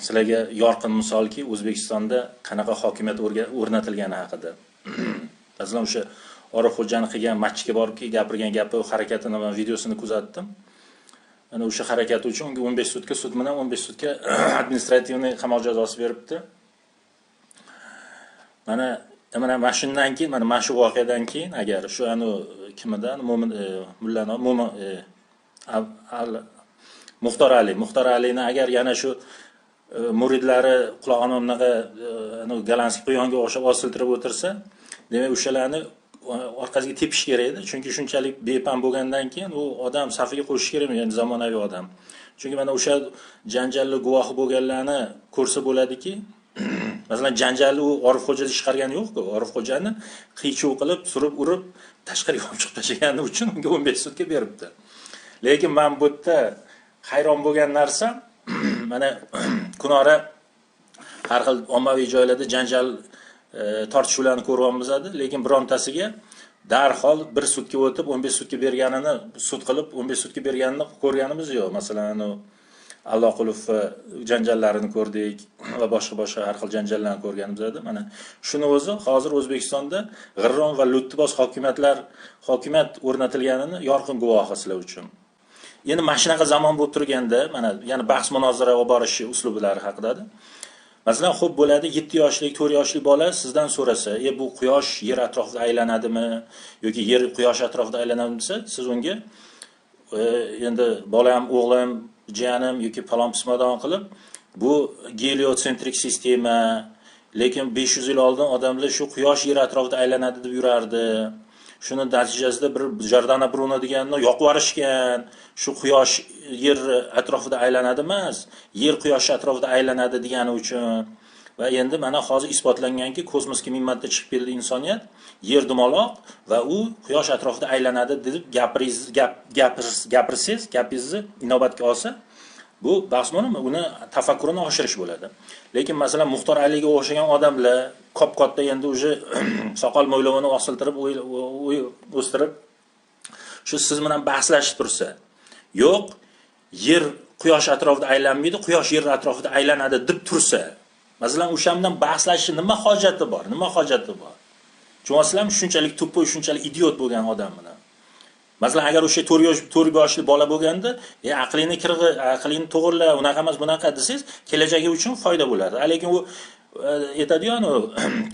Sizlarga yorqin misolki, O'zbekistonda qanaqa hokimiyat o'rnatilgani haqida. Masalan, o'sha Orifxo'jani qilgan masjidga borib gapirgan gapi, harakatini va videosini kuzatdim. Ana o'sha harakati uchun unga 15 sutka sud bilan 15 sutka административный qamoq jazosi beribdi. Mana shundan keyin, mana shu voqeadan keyin agar shu anu kimidan Mo'min mullani Mo'min Muxtor Ali, Muxtor Alini agar yana shu muridlari qulog'ini bunaqa голландский quyonga o'xshab osiltirib o'tirsa, demak o'shalarni orqasiga tepish kerak edi. Chunki shunchalik bepam bo'lgandan keyin u odam safiga qo'shish kerak, ya'ni zamonaviy odam. Chunki mana o'sha janjalli guvohi bo'lganlarni ko'rsa bo'ladiki, masalan, janjalni u Orifxo'ja chiqargani yo'q-ku. Orifxo'jani qiychuv qilib, surib urib, tashqariga olib chiqib tashlagani uchun unga 15 sutka beribdi. Lekin men bu yerda hayron bo'lgan narsam, mana kunora har xil ommaviy joylarda janjal tortishuvlarni ko'ryapmiz, lekin birontasiga darhol bir sutka o'tib 15 sutka berganini, sud qilib 15 sutka berganini ko'rganimiz yo'q. Masalan, Alloqulov janjallarini ko'rdik va boshqa har xil janjallarni ko'rganimiz edi. Mana shuni o'zi hozir O'zbekistonda g'irrom va luttiboz hokimiyat o'rnatilganini yorqin guvohi sizlar uchun. Endi mana shunaqa zamon bo'lib turganda, mana yana bahs munozara olib borish uslublari haqida. Masalan, xo'p bo'ladi, 7 yoshli, 4 yoshli bola sizdan so'rasa, bu quyosh yer atrofida aylanadimi yoki yer quyosh atrofida aylanadimi desa, siz unga endi bolam, o'g'lim, jiyanim yoki falon pismadon qilib, bu geliosentrik sistema, lekin 500 yil oldin odamlar shu quyosh yer atrofida aylanadi deb yurardi. Shuni natijasida bir Jordano Bruno deganni yoqib yuborishgan, shu quyosh yer atrofida aylanadi emas, yer quyosh atrofida aylanadi degani uchun. Va endi mana hozir isbotlanganki, kosmosga 1000 marta chiqib keldi insoniyat, yer dumaloq va u quyosh atrofida aylanadi deb gapirsangiz, gapingizni inobatga olsa, bu bahsmonimi, uni tafakkurini oshirish bo'ladi. Lekin masalan, Muxtor Aliga o'xshagan odamlar kop-katta endi уже soqol mo'ylovini osiltirib, o'stirib, shu siz bilan bahslashib tursa, yo'q, yer quyosh atrofida aylanmaydi, quyosh yer atrofida aylanadi deb tursa, masalan, o'sha bilan bahslashishni nima hojati bor? Nima hojati bor? Tushunasizlarmi? Shunchalik tuppoy, shunchalik idiot bo'lgan odam bilan. Masalan, agar o'sha 4 yoshli bola bo'lganda, aqlingni kirg'i, aqlingni to'g'rila, unaqa emas, bunaqa desangiz, kelajagi uchun foyda bo'lardi. Lekin u aytadi-yu,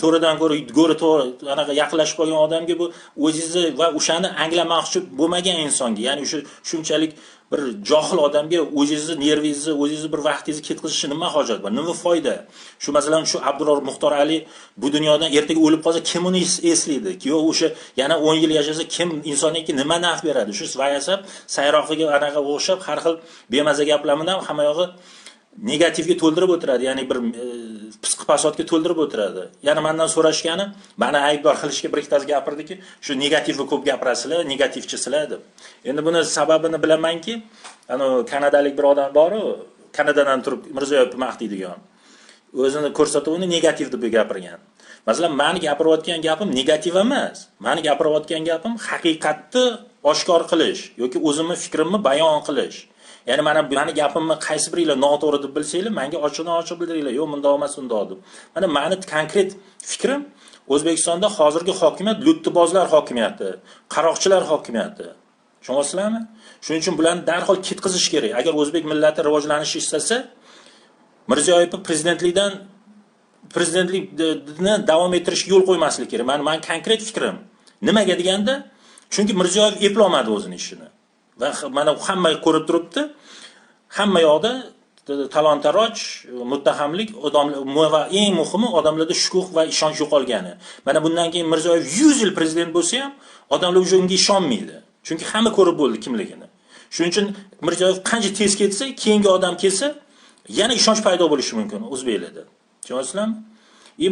to'ridan ko'ra go'ri to'g'ri, anaqa yaqinlashib qolgan odamga bu o'zingizni va o'shani anglamoqchi bo'lmagan insonga, ya'ni o'sha shunchalik bir johil odamga o'zingizni nervingizni, o'zingizni bir vaqtingizni ketkazishni nima hojat bor? Nima foyda? Shu masalan, shu Abdurrahmon Muxtor Ali bu dunyodan ertaga o'lib qolsa kim uni eslaydi? Yo o'sha yana 10 yil yashasa kim insoniyatga nima naf beradi? Shu vayasab sayroqiga anaqa o'xshab har xil bemaza gaplar bilan hamma yog'i negativga to'ldirib o'tiradi, ya'ni bir pisqi fasodga to'ldirib o'tiradi. Yana mendan so'rashgani, meni aybdor qilishga bir ikkitasi gapirdiki, shu negativni ko'p gapirasizlar, negativchisizlar deb. Endi buni sababini bilamanki, ana kanadalik bir odam bor-u, Kanadadan turib Mirziyoyevni maqtaydigan. O'zini ko'rsatuvini negativ deb gapirgan. Masalan, meni gapirayotgan gapim negativ emas. Meni gapirayotgan gapim haqiqatni oshkor qilish yoki o'zimni fikrimni bayon qilish. Ya'ni mana meni gapimni qaysi biringlar noto'g'ri deb bilsanglar, menga ochiqdan-ochiq bildiringlar, yo'q bundoq emas, undoq deb. Mana meni konkret fikrim, O'zbekistonda hozirgi hokimiyat luttibozlar hokimiyati, qaroqchilar hokimiyati. Tushunyapsizlarmi? Shuning uchun bularni darhol ketkazish kerak. Agar o'zbek millati rivojlanishni istasa, Mirziyoyevni prezidentlikni davom ettirishga yo'l qo'ymaslik kerak. Meni konkret fikrim. Nimaga deganda, chunki Mirziyoyev eplolmadi o'zini ishini. Va mana hamma ko'rib turibdi, hamma yoqda talon-taroj, muttahamlik, odamlar va eng muhimi odamlarda shukuh va ishonch yo'qolgani. Mana bundan keyin Mirziyoyev 100 yil prezident bo'lsa ham, odamlar уже unga ishonmaydi. Chunki hamma ko'rib bo'ldi kimligini. Shuning uchun Mirziyoyev qancha tez ketsa, keyingi odam kelsa, yana ishonch paydo bo'lishi mumkin o'zbeklarda. Tushunyapsizlarmi?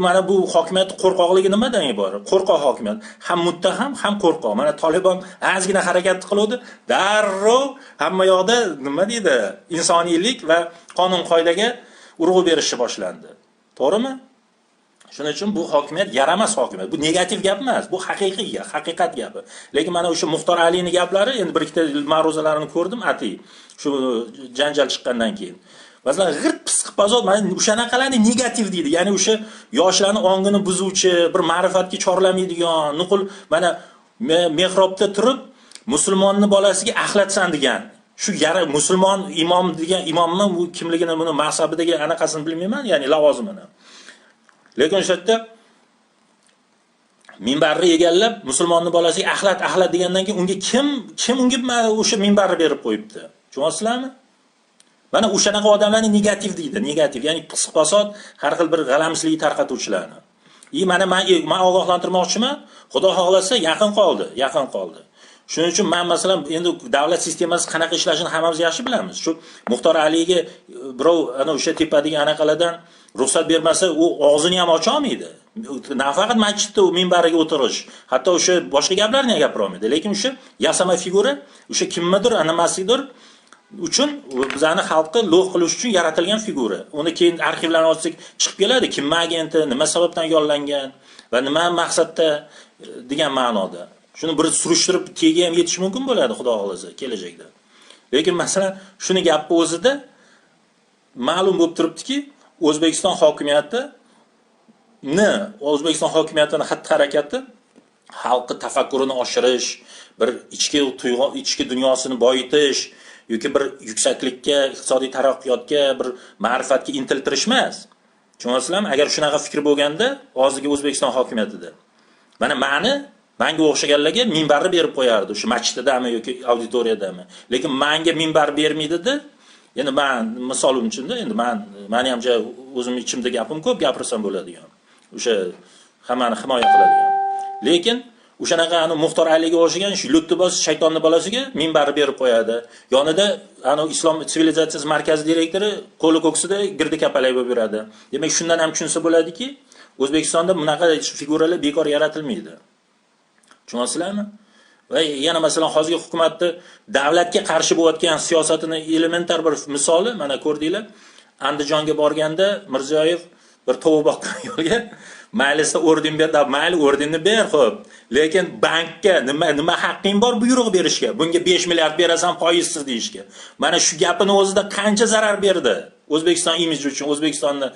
Mana bu hokimiyat qo'rqoqligi nimadan iborat? Qo'rqoq hokimiyat. Ham muttaham, ham qo'rqoq. Mana Tolibon ozgina harakat qiluvdi, darrov hamma yoqda nima deydi? Insoniylik va qonun qoidaga urg'u berishi boshlandi. To'g'rimi? Shuning uchun bu hokimiyat yaramas hokimiyat. Bu negativ gap emas, bu haqiqiy gap, haqiqat gapi. Lekin mana o'sha Muxtor Alini gaplari, endi bir ikkita ma'ruzalarini ko'rdim, ati shu janjal chiqqandan keyin. Masalan, g'irt pisqiq pazod mana o'shanaqalarni negativ deydi. Ya'ni o'sha yoshlarni ongini buzuvchi, bir ma'rifatga chorlamaydigan, nuqul mana mehrobda turib musulmonni bolasiga axlatsan degan. Shu yara musulmon imom degan imomni bu kimligini, buni mazhabidagi anaqasini bilmayman, ya'ni lavozimini. Lekin o'sha yerda minbarni egallab musulmonni bolasiga axlat axlat degandan keyin unga kim unga o'sha minbarni berib qo'yibdi? Tushunyapsizlarmi? Mana o'shanaqa odamlarni negativ deydi, negativ, ya'ni pisq-fasod, har xil bir g'alamislikni tarqatuvchilarni. Mana men ogohlantirmoqchiman, Xudo xohlasa yaqin qoldi, yaqin qoldi. Shuning uchun men masalan endi davlat sistemasi qanaqa ishlashini hammamiz yaxshi bilamiz. Shu Muxtor Aliga birov ana o'sha tepadagi anaqalardan ruxsat bermasa, u og'zini ham ocha olmaydi. Nafaqat masjidda u minbariga o'tirish, hatto o'sha boshqa gaplarni ham gapira olmaydi. Lekin o'sha yasama figura, o'sha kimnidir, nimasidir uchun bizani xalqni lo'q qilish uchun yaratilgan figura. Uni keyin arxivlarni ochsak chiqib keladi, kimning agenti, nima sababdan yollangan va nima maqsadda degan ma'noda. Shuni bir surishtirib tagiga ham yetish mumkin bo'ladi, Xudo xohlasa, kelajakda. Lekin masalan, shuni gapni o'zida ma'lum bo'lib turibdiki, O'zbekiston hokimiyatini xatti-harakati xalqni tafakkurini oshirish, bir ichki tuyg'u, ichki dunyosini boyitish yoki bir yuksaklikka, iqtisodiy taraqqiyotga, bir ma'rifatga intiltirish emas. Tushunyapsizlarmi? Agar shunaqa fikr bo'lganda, hozirgi O'zbekiston hokimiyatida mana manga o'xshaganlarga minbarni berib qo'yardi, o'sha masjididami yoki auditoriyadami. Lekin manga minbar bermaydi-da. Endi men misol uchun-da, endi meni ham o'zim ichimda gapim ko'p, gapirsam bo'ladigan. O'sha hammani himoya qiladigan. Lekin o'shanaqa ani Muxtor Aliga o'xshagan shu luttibos shaytonni bolasiga minbarni berib qo'yadi. Yonida ani Islom sivilizatsiyasi markazi direktori qo'li ko'ksida girdi kapalak bo'lib yuradi. Demak, shundan ham tushunsa bo'ladiki, O'zbekistonda bunaqa figuralar bekor yaratilmaydi. Tushunyapsizlarmi? Va yana masalan hozirgi hukumatni davlatga qarshi bo'layotgan siyosatini elementar bir misoli mana ko'rdinglar. Andijonga borganda Mirziyoyev bir tovuq boqqan yo'lga maylisda orden berdi, mayli ordenni ber, xo'p. Lekin bankka nima haqqing bor buyruq berishga? Bunga 5 milliard berasan foizsiz deyishga. Mana shu gapini o'zida qancha zarar berdi O'zbekiston imiji uchun, O'zbekistonni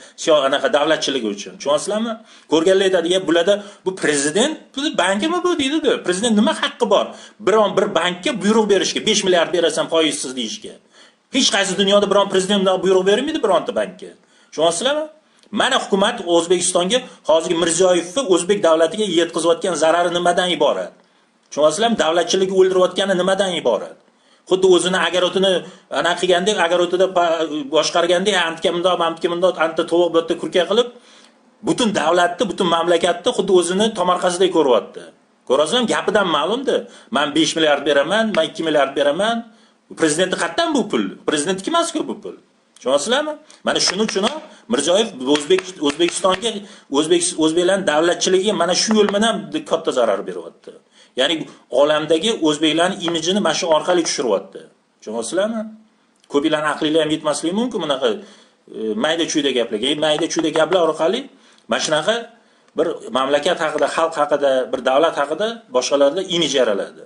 anaqa davlatchiligi uchun. Tushunyapsizlarmi? Ko'rganlar aytadi, "Ya bularda bu prezident, bu bankimi bu?" deydi-da. Prezident nima haqqi bor biron bir bankka buyruq berishga, 5 milliard berasan foizsiz deyishga? Hech qaysi dunyoda biron prezident bunday buyruq bermaydi bironta bankka. Tushunyapsizlarmi? Mana hukumat O'zbekistonga hozirgi Mirziyoyevni o'zbek davlatiga yetkazayotgan zarari nimadan iborat? Tushunyapsizlarmi? Davlatchilikni o'ldirayotgani nimadan iborat? Xuddi o'zini agarotini ana qilgandek, agarotida boshqargandek, antga bundoq, mamtga bundoq, anta tovuq bu yerda kurka qilib, butun davlatni, butun mamlakatni xuddi o'zini tomorqasidek ko'ryapti. Ko'rasizmi? Gapidan ma'lumdi. Men 5 milliard beraman, men 2 milliard beraman. Prezidentni qayerdan bu pul? Prezidentniki emas-ku bu pul. Tushunyapsizlarmi? Mana shuning uchun Mirziyoyev O'zbekistonga, o'zbeklarning davlatchiligiga mana shu yo'l bilan katta zarar beryapti. Ya'ni olamdagi o'zbeklarning imijini mana shu orqali tushiryapti. Tushunyapsizlarmi? Ko'pinglarning aqlinglar ham yetmasligi mumkin bunaqa mayda-chuyda gaplarga. Mayda-chuyda gaplar orqali mana shunaqa bir mamlakat haqida, xalq haqida, bir davlat haqida boshqalarda imij yaraladi.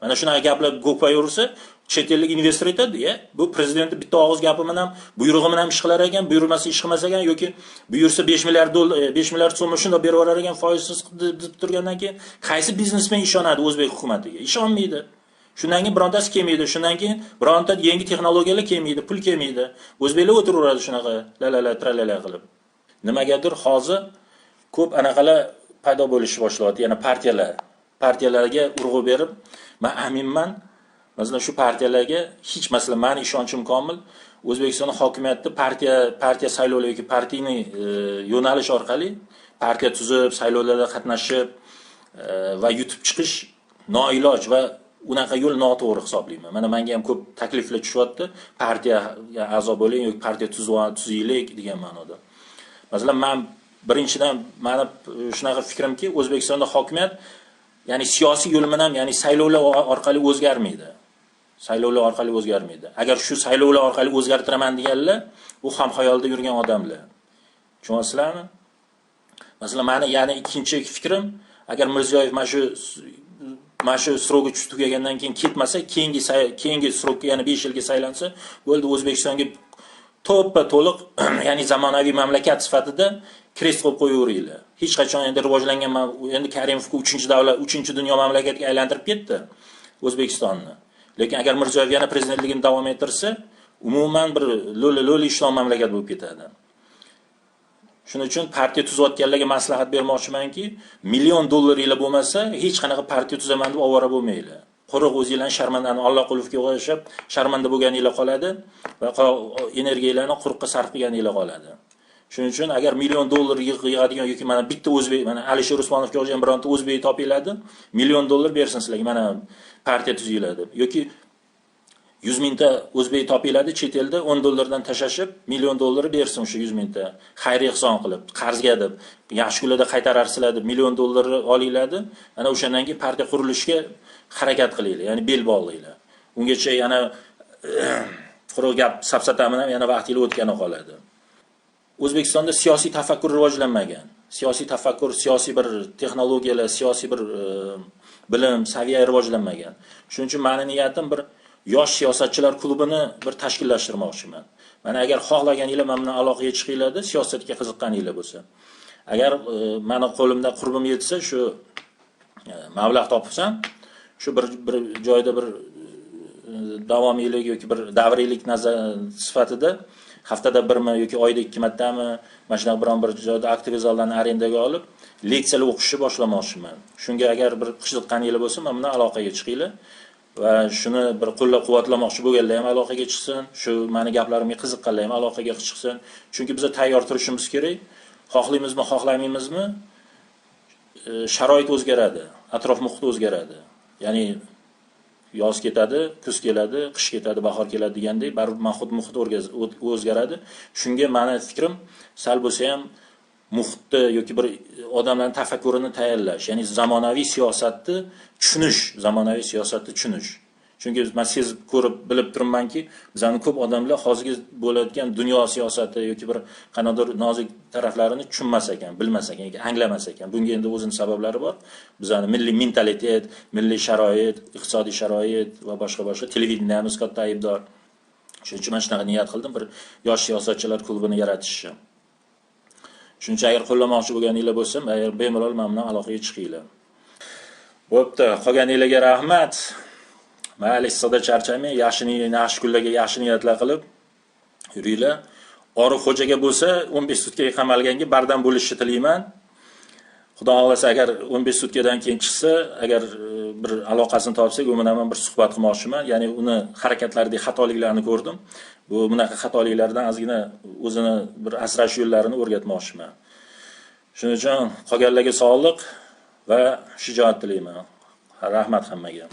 Mana shunaqa gaplar ko'payaversa, chet ellik investor aytadi, "Ya, bu prezidentning bitta og'iz gapi bilan, buyrug'i bilan ish qilar ekan, buyurmasa ish qilmas ekan yoki buyursa 5 milliard dollar, 5 milliard so'mni shundoq berib yuborar ekan foizsiz deb turgandan keyin qaysi biznesmen ishonadi o'zbek hukumatiga? Ishonmaydi. Shundan keyin birontasi kelmaydi, shundan keyin bironta yangi texnologiyalar kelmaydi, pul kelmaydi. O'zbeklar o'tiraveradi shunaqa la-la-la tralala qilib. Nimagadir hozir ko'p anaqalar paydo bo'lishi boshlayapti, yana partiyalar. Partiyalarga urg'u berib, men aminman, masalan shu partiyalarga hech masalan meni ishonchim komil, O'zbekiston hokimiyati partiya saylovlar yoki partiyani yo'nalish orqali partiya tuzib, saylovlarda qatnashib va yutib chiqish noiloj va unaqa yo'l noto'g'ri hisoblayman. Mana menga ham ko'p takliflar tushyapti, partiyaga a'zo bo'ling yoki partiya tuzaylik degan ma'noda. Masalan, men birinchidan meni shunaqa fikrimki, O'zbekistonda hokimiyat ya'ni siyosiy yo'l bilan, ya'ni saylovlar orqali o'zgarmaydi. Saylovlar orqali o'zgarmaydi. Agar shu saylovlar orqali o'zgartiraman deganlar, u ham xayolda yurgan odamlar. Tushunyapsizlarmi? Masalan, meni yana ikkinchi fikrim, agar Mirziyoyev mana shu sroki tugagandan keyin ketmasa, keyingi srokka yana 5 yilga saylansa, bo'ldi, O'zbekistonga To'ppa to'liq, ya'ni zamonaviy mamlakat sifatida крест qo'yib qo'yaveringlar. Hech qachon endi rivojlangan, endi Karimovga 3-davlat, 3-dunyo mamlakatga aylantirib ketdi O'zbekistonni. Lekin agar Mirziyoyev yana prezidentligini davom ettirsa, umuman bir lo'li-lo'li ishlom mamlakat bo'lib ketadi. Shuning uchun partiya tuzayotganlarga maslahat bermoqchimanki, million dollaringlar bo'lmasa, hech qanaqa partiya tuzaman deb ovora bo'lmanglar. Quruq o'zinglarni sharmandani Alloqulovga o'xshab sharmanda bo'lganinglar qoladi va energiyalarni quruqqa sarf qilganinglar qoladi. Shuning uchun agar million dollar yig'adigan yoki mana bitta o'zbek, mana Alisher Usmonovga o'xshagan bironta o'zbek topiladi, million dollar bersin sizlarga, mana partiya tuzinglar deb. Yoki 100 mingta o'zbek topiladi chet elda 10 dollardan tashashib, million dollar bersin o'sha 100 mingta xayr ehson qilib, qarzga deb, yaxshi kunlarda qaytararsizlar deb million dollarni olinglar. Ana o'shandan keyin partiya qurilishga harakat qilinglar, ya'ni bel bog'langlar. Ungacha yana quruq gap safsata bilan yana vaqtingiz o'tgani qoladi. O'zbekistonda siyosiy tafakkur rivojlanmagan. Siyosiy tafakkur, siyosiy bir texnologiyalar, siyosiy bir bilim, saviya rivojlanmagan. Shuning uchun meni niyatim bir yosh siyosatchilar klubini bir tashkillashtirmoqchiman. Mana agar xohlaganinglar men bilan aloqaga chiqinglar, siyosatga qiziqqaninglar bo'lsa. Agar meni qo'limda qurbim yetsa, shu mablag' topsam, shu bir joyda bir davomiylik yoki bir davriylik nazar sifatida haftada birmi yoki oyda 2 martami mana shunaqa biron bir joyda aktiv zallarni arendaga olib leksiyalar o'qishni boshlamoqchiman. Shunga agar bir qiziqqaninglar bo'lsa, men bilan aloqaga chiqinglar va shuni bir qo'llab-quvvatlamoqchi bo'lganlar ham aloqaga chiqsin, shu meni gaplarimga qiziqqanlar ham aloqaga chiqsin. Chunki biz tayyor turishimiz kerak. Xohlaymizmi, xohlamaymizmi, sharoit o'zgaradi, atrof muhit o'zgaradi. Ya'ni yoz ketadi, kuz keladi, qish ketadi, bahor keladi degandek, baribir muhit o'zgaradi. Shunga meni fikrim sal bo'lsa ham muhitni yoki bir odamlarning tafakkurini tayyorlash, ya'ni zamonaviy siyosatni tushunish, zamonaviy siyosatni tushunish. Chunki men sezib, ko'rib, bilib turibmanki, bizning ko'p odamlar hozirgi bo'layotgan dunyo siyosati yoki bir qanaqadir nozik taraflarini tushunmas ekan, bilmas ekan, yoki anglamas ekan. Bunga endi o'zining sabablari bor. Bizning milliy mentalitet, milliy sharoit, iqtisodiy sharoit va boshqa-boshqa televideniyamiz katta aybdor. Shuning uchun men shunaqa niyat qildim, bir yosh siyosatchilar klubini yaratishni. Shuning uchun agar qo'llamoqchi bo'lganinglar bo'lsa, agar bemalol men bilan aloqaga chiqinglar. Bo'pti, qolganinglarga rahmat. Mayli, issiqda charchamang, yaxshi kunlarga yaxshi niyatlar qilib yuringlar. Orif xo'jaga bo'lsa 15 sutkaga qamalganga bardam bo'lishni tilayman. Xudo xohlasa agar 15 sutkadan keyin chiqsa, agar bir aloqasini topsak, u bilan bir suhbat qilmoqchiman. Ya'ni uni harakatlaridagi xatoliklarni ko'rdim. Bu bunaqa xatoliklardan ozgina o'zini bir asrash yo'llarini o'rgatmoqchiman. Shuning uchun qolganlarga sog'lik va shijoat tilayman. Rahmat hammaga.